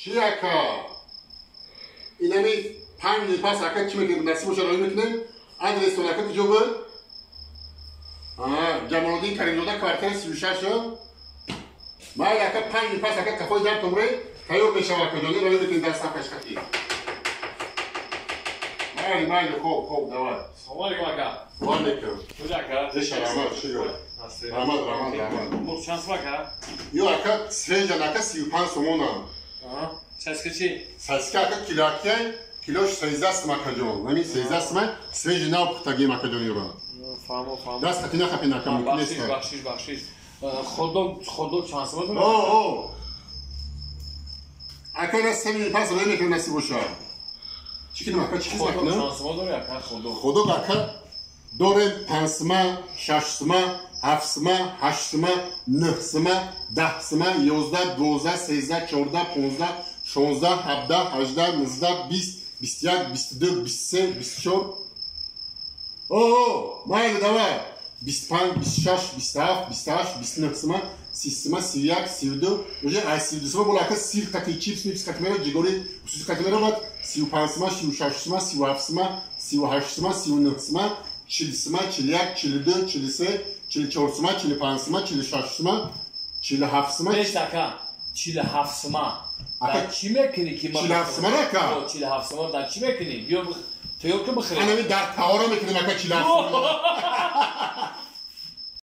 Чӣ ака? Инами 5 минут пас ака чӣ мекунем, насиб боша, роҳӣ мекунем. Адрестон ака куҷо буд? Ҷамолуддин Каримзода, квартира 36. Майли ака, 5 минут пас ака кафои дар тумре тайёр мешава, акаҷони, роҳӣ мекунем даставкаш қати. Майли, майли, хоб, хоб, давай. Салом алейкум, ака. Ва алейкум. Куҷа, ака? Зеша, раҳмат, шукр. Раҳмат, раҳмат, раҳмат. Мурғ чанд сум, ака? Ё ака, свежан ака, 35 сомона. Сосиска чӣ? Сосиска ака килоакияй, килош 13 сум, акаҷон. Ҳамин 13 сума, свежий, нав пухтагим, акаҷон, ёра. Фаҳмо, фаҳмо. Даст қати нахапин, ака, мумкин Бахшиш, нест. бахшиш, бахшиш. Хот-дог, хот-дог чанд сума дорад? О, ака, ина 3 минут пас роҳӣ мекунем, насиб боша. Чӣ кунем, ака, чӣ Хот-дог кунем? чанд сума дорӣ, ака, хот-дог? Хот-дог, ака, дорем 5 сума, 6 сума, 7 сума, 8 сума, 9 сума, 10 сума, 11, 12, 13, 14, 15, 16, 17, 18, 19, 20, 21, 22, 23, 24. О, майли, давай. 25, 26, 27, 28, 29 сума, 30 сума, 31, 32, уже аз 32 сума бола, ака, сир қати, чипс мипс қати мера, ҷигори хусуси қати мера, баъд 35 сума, 36 сума, 37 сума, 38 сума, 39 сума, 40 сума, 41, 42, 43, 44 сума, 45 сума, 46 сума, 47 сума. Беш, ака, 47 сума. Ака, Дар чӣ мекунӣ ки 47 сума, ака? 47 сума дар чӣ мекунӣ? Биё тайёр кун, бихӯрем. Анами дар таора мекунем, ака, 47 сума.